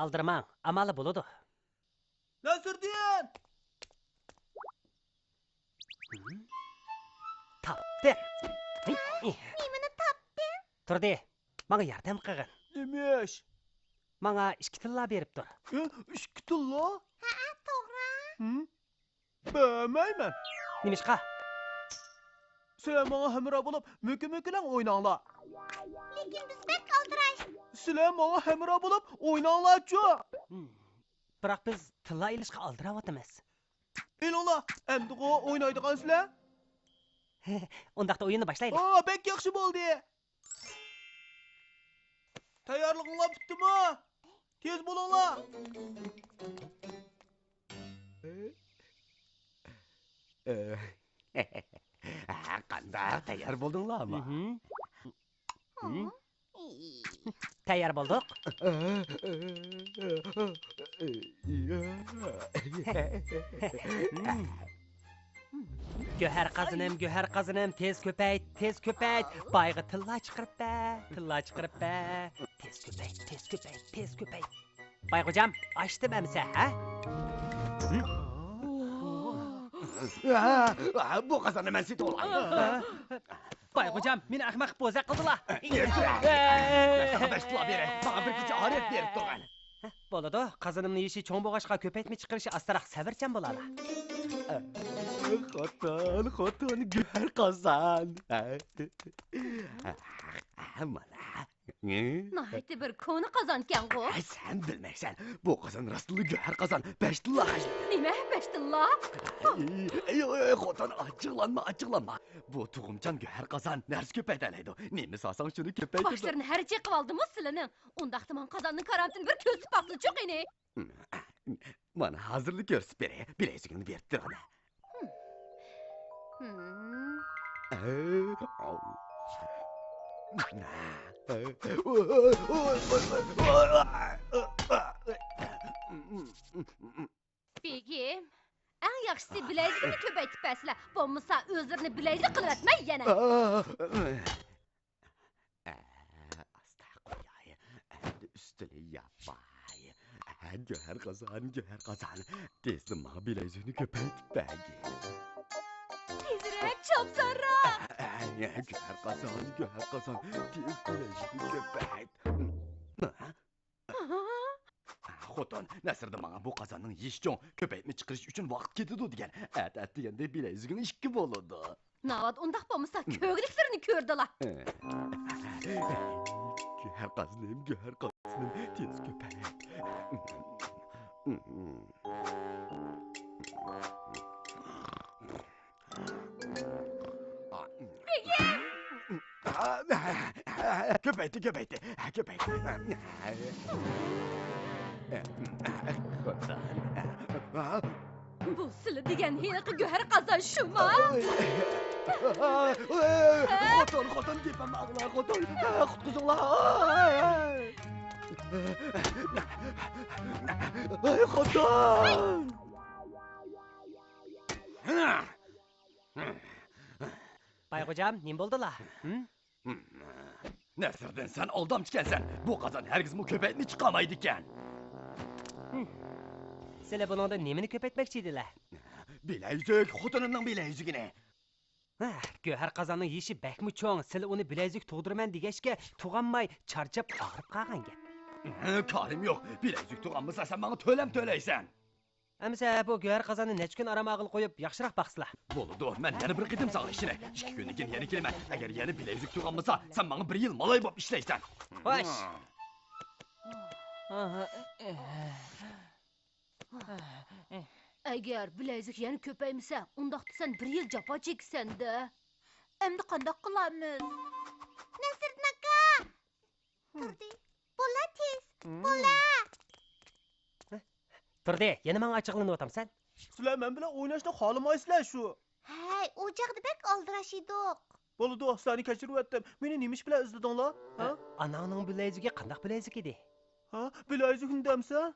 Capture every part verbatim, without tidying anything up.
ئالدىرىماڭ، ئامالى بولىدۇ. نەسىردىن! تاپتى. نېمىنى تاپتىڭ؟ تۇردى، ماڭا ياردەم قىلغىن. نېمە ئىش؟ ماڭا ئىككى تىللا بېرىپ تۇر. ھە، ئىككى تىللا؟ ھەئە، توغرا. ھىم؟ بەرمەيمەن. نېمىشقا؟ سىلەر ماڭا ھەمراھ بولۇپ، مۆكە-مۆكىلەڭ ئويناڭلار. لېكىن بىز بەك ئالدىراش. سىلەر ماڭا ھەمراھ بولۇپ ئويناڭلارچۇ. ھىم. بىراق بىز تىللا ئېلىشقا ئالدىراۋاتىمىز. ئېلىڭلار، ئەمدىغۇ ئوينايدىغانسىلەر؟ ئۇنداقتا ئويۇننى باشلايلى. ئا، بەك ياخشى بولدى. تەييارلىقىڭلار پۈتتىمۇ؟ تېز بولۇڭلار. قانداق، تەييار بولدۇڭلارمۇ؟ مھم. تەييار بولدۇق. گۆھەر قازىنىم، گۆھەر قازىنىم، تېز كۆپەيت، تېز كۆپەيت. بايغا تىللا چىقىرىپ بەر، تىللا چىقىرىپ بەر. تېز كۆپەيت، تېز كۆپەيت، تېز كۆپەيت. بايغوجام، ئاچتىم ئەمسە، ھە؟ بۇ قازاننى مەن سېتىۋالاي. بايغوجام، مېنى ئەخمەق قىلىپ بوزەك قىلدىلا. يۈرسە! ساڭا بەش تىللا بېرەي، ماڭا بىر كېچە ئارىيەت بېرىپ تۇرغىن. بولىدۇ، قازىنىمنى يېشى چوڭ بولغاچقا كۆپەيتمە چىقىرىشى ئاستىراق سەۋرچان بولالا. خوتۇن، خوتۇن، گۆھەر قازان. مانا. ناھايىتى بىر كونا قازانكەنغۇ. ھەي، سەن بىلمەيسەن. بۇ قازان راستلا گۆھەر قازان. بەش تىللا. نېمە، بەش تىللا؟ ئەي، ئەي، ئەي، خوتۇن، ئاچچىقلانما، ئاچچىقلانما. بۇ تۇغۇمچان گۆھەر قازان نەرسە كۆپەيتەلەيدۇ. نېمە سالساڭ، شۇنى كۆپەيتىدۇ. قاشلىرىنى ھەر چېقىۋالدىمۇ سىلىنىڭ. ئۇنداقتا ماڭا قازاننىڭ كارامىتىنى بىر كۆرسىتىپ باققىلىچۇ قېنى. مانا، ھازىرلا كۆرسىتىپ بېرەي. بىلەيزۈكۈڭنى بېرىپ تۇر ئانا. بېگىم، ئەڭ ياخشىسى بىلەيزۈكنى كۆپەيتىپ بەرسىلە، بولمىسا ئۆزلىرىنى بىلەيزۈك قىلىۋەتمەي يەنە. ئاستا قوياي، ئەمدى ئۈستىنى ياپاي. گۆھەر قازان، گۆھەر قازان، تېزلا ماڭا بىلەيزۈكنى كۆپەيتىپ بەرگىن. تېزرەك، چاپسانراق! گۆھەر قازان، گۆھەر قازان، تېز بىلەيزۈكنى كۆپەيت. خوتۇن، نەسىردىن ماڭا بۇ قازاننىڭ يېشى چوڭ، كۆپەيتمە چىقىرىش ئۈچۈن ۋاقىت كېتىدۇ دېگەن. ئەتە ئەتىگەندە بىلەيزۈكۈڭ ئىككى بولىدۇ. ناۋادا ئۇنداق بولمىسا، كۆرگۈلۈكلىرىنى كۆردىلا. گۆھەر قازىنىم، گۆھەر قازىنىم، تېز كۆپەيت. بېگىم! كۆپەيتتى، كۆپەيتتى، كۆپەيتتى. بۇ سىلى دېگەن ھېلىقى گۆھەر قازان شۇما؟ خوتۇن، خوتۇن، گېپىمنى ئاڭلا، خوتۇن. قۇتقۇزۇڭلار. خوتۇن! بايغوجام، نېمە بولدىلا؟ ھىم؟ نەسىردىن، سەن ئالدامچىكەنسەن. بۇ قازان ھەرگىزمۇ كۆپەيتمە چىقارمايدىكەن. سىلى بۇنىڭدا نېمىنى كۆپەيتمەكچى ئىدىلە؟ بىلەيزۈك، خوتۇنۇمنىڭ بىلەيزۈكىنى. ھە، گۆھەر قازاننىڭ يېشى بەكمۇ چوڭ، سىلى ئۇنى بىلەيزۈك تۇغدۇرىمەن دېگەچكە، تۇغالماي چارچاپ ئاغرىپ قالغان گەپ. كارىم يوق، بىلەيزۈك تۇغالمىسا، سەن ماڭا تۆلەم تۆلەيسەن. ئەمىسە بۇ گۆھەر قازاننى نەچچە كۈن ئارام ئالغىلى قويۇپ، ياخشىراق باقسىلا. بولىدۇ، مەن يەنە بىر قېتىم ساڭا ئىشىنەي. ئىككى كۈندىن كېيىن يەنە كېلىمەن. ئەگەر يەنە بىلەيزۈك تۇغالمىسا، سەن ماڭا بىر يىل مالاي بولۇپ ئىشلەيسەن. خوش. ئەگەر بىلەيزۈك يەنە كۆپەيمىسە، ئۇنداقتا سەن بىر يىل جاپا چېكىسەن-دە. ئەمدى قانداق قىلارمىز؟ نەسىردىن ئاكا! تۇردى. بولا تېز. بولا. تۇردى، يەنە ماڭا ئاچچىقلىنىۋاتامسەن؟ سىلەر مەن بىلەن ئويناشنى خالىمايسىلەر شۇ. ھەي، ئۇ چاغدا بەك ئالدىراش ئىدۇق. بولىدۇ، سىلەرنى كەچۈرۈۋەتتىم. مېنى نېمە ئىش بىلەن ئىزدىدىڭلار؟ ھە؟ ئاناڭنىڭ بىلەيزۈكى قانداق بىلەيزۈك ئىدى؟ ھە؟ بىلەيزۈكنى دەمسەن؟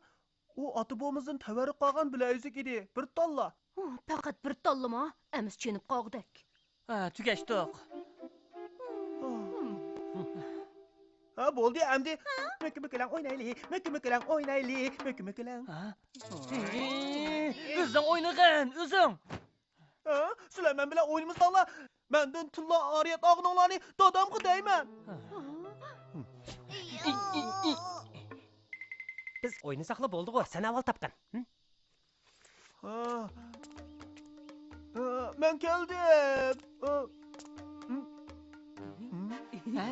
ئۇ ئاتا-بوۋىمىزدىن تەۋەررۈك قالغان بىلەيزۈك ئىدى. بىر تاللا. ھە، پەقەت بىر تاللىما؟ ئەمىسە چېنىپ قالغۇدەك. ھە، تۈگەشتۇق. ھە، ھە، بولدى ئەمدى. مۆكە مۆكىلەڭ ئوينايلى، مۆكە مۆكىلەڭ ئوينايلى، مۆكە مۆكىلەڭ. ھە؟ ئۆزۈڭ ئوينىغىن، ئۆزۈڭ. ھە؟ سىلەر مەن بىلەن ئوينىمىساڭلار، مەندىن تىللا ئارىيەت ئالغىنىڭلارنى دادامغا دەيمەن. بىز ئوينىساقلا بولدىغۇ، سەن ئاۋۋال تاپقىن. ھە؟ ھە، ھە، مەن كەلدىم. ھە.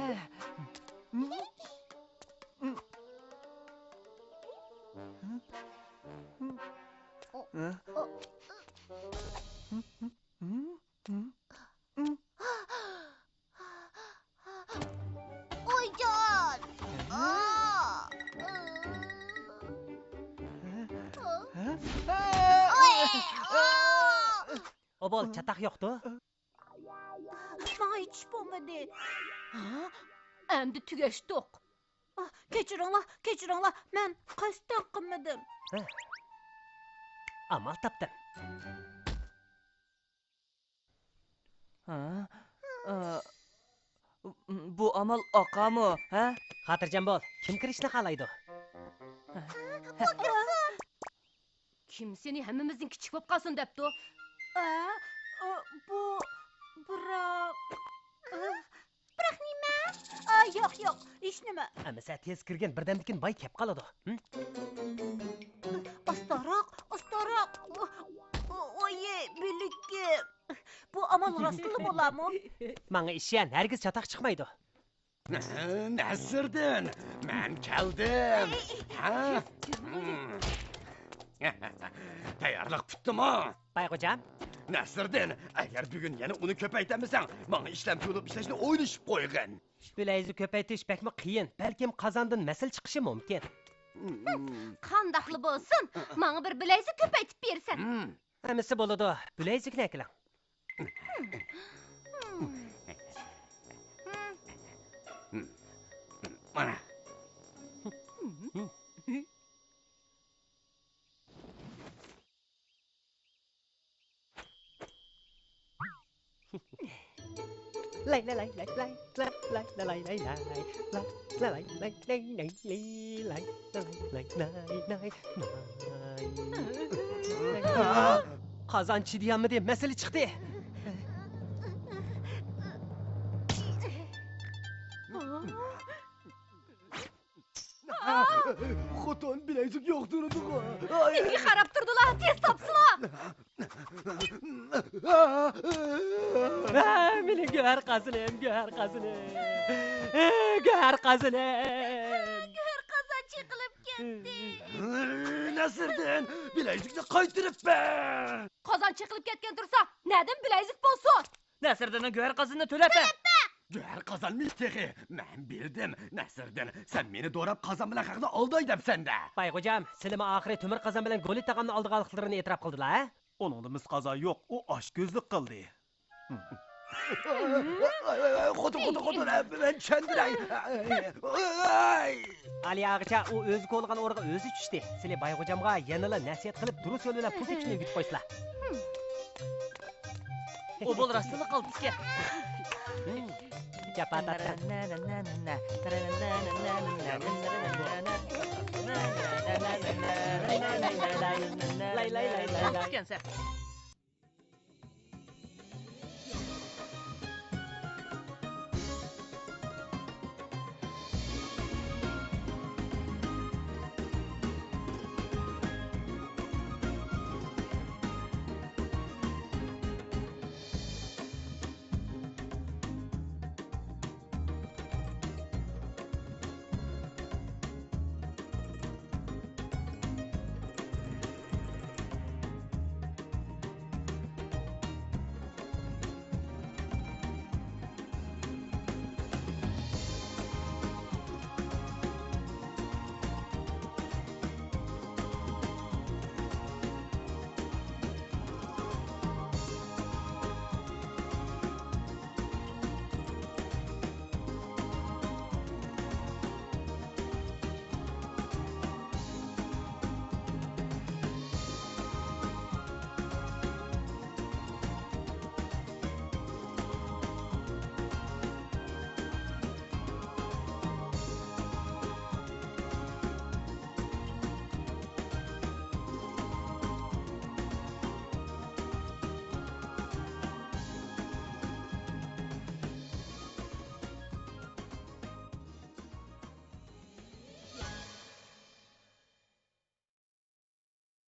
ئويجان! ئوبول، چاتاق يوقتۇ؟ ماڭا ھېچ ئىش بولمىدى. ھە؟ ئەمدى تۈگەشتۇق. ئاھ، كەچۈرۈڭلار، كەچۈرۈڭلار، مەن قەستەن قىلمىدىم. ھە. ئامال تاپتىم. ھە؟ ئا، بۇ ئامال ئاقامۇ، ھە؟ خاتىرجەم بول، كىم كىرىشنى خالايدۇ؟ كىم سېنى ھەممىمىزدىن كىچىك بولۇپ قالسۇن دەپتۇ؟ ئە، ئۇ، بۇ، بىراق، ئە، بىراق نېمە؟ ئا، يوق، يوق، ھېچنېمە. ئەمىسە تېز كىرگىن، بىردەمدىن كېيىن باي كەپ قالىدۇ. ھىم؟ ئاستاراق، ئاستاراق. ئويى، بىلىكىم. بۇ ئامال راستلا بولامۇ؟ ماڭا ئىشەن، ھەرگىز چاتاق چىقمايدۇ. نەسىردىن، مەن كەلدىم. ھە؟ تەييارلىق پۈتتىمۇ؟ بايغوجام. نەسىردىن، ئەگەر بۈگۈن يەنە ئۇنى كۆپەيتەلمىسەڭ، ماڭا ئىشلەمچى بولۇپ ئىشلەشنى ئويلىشىپ قويغىن. بىلەيزۈك كۆپەيتىش بەكمۇ قىيىن، بەلكىم قازاندىن مەسىلە چىقىشى مۇمكىن. قانداقلا بولسۇن، ماڭا بىر بىلەيزۈك كۆپەيتىپ بېرىسەن. ھەممىسى بولىدۇ، بىلەيزۈكنى ئەكېلىڭ. مانا. قازان چىدىيالمىدى، مەسىلە چىقتى. خوتۇن، بىلەيزۈك يوق تۇرىدىغۇ. ئاي. نېمىگە قاراپ تۇردىلا، تېز تاپسىلا. ھە، مېنىڭ گۆھەر قازىنىم، گۆھەر قازىنىم. گۆھەر قازىنىم. گۆھەر قازان چېقىلىپ كەتتى. نەسىردىن، بىلەيزۈكنى قايتۇرۇپ بەر. قازان چېقىلىپ كەتكەن تۇرسا، نەدىن بىلەيزۈك بولسۇن؟ نەسىردىننىڭ گۆھەر قازىنىنى تۆلەپ بەر! گۆھەر قازانمىش تېخى! مەن بىلدىم، نەسىردىن، سەن مېنى دوراپ قازان بىلەن خەقنى ئالداي دەپسەندە! بايغوجام، سىلىمۇ ئاخىرى تۆمۈر قازان بىلەن گولى تاغامنى ئالدىغانلىقلىرىنى ئېتىراپ قىلدىلا، ھە؟ ئۇنىڭدا مىس قازان يوق، ئۇ ئاشكۆزلۈك قىلدى. خوتۇن، خوتۇن، خوتۇن، مەن چۈشەندۈرەي. ئالىيە ئاغىچە، ئۇ ئۆزى كولىغان ئورىغا ئۆزى چۈشتى. سىلى بايغوجامغا يەنىلا نەسىھەت قىلىپ، دۇرۇس يول بىلەن پۇل تېپىشنى ئۆگىتىپ قويسىلا. ئوبول راستلا قالدى ئىكەن. جاپا تارتقان. لاي، لاي، لاي، لاي، لاي. قالدى ئىكەن سەن.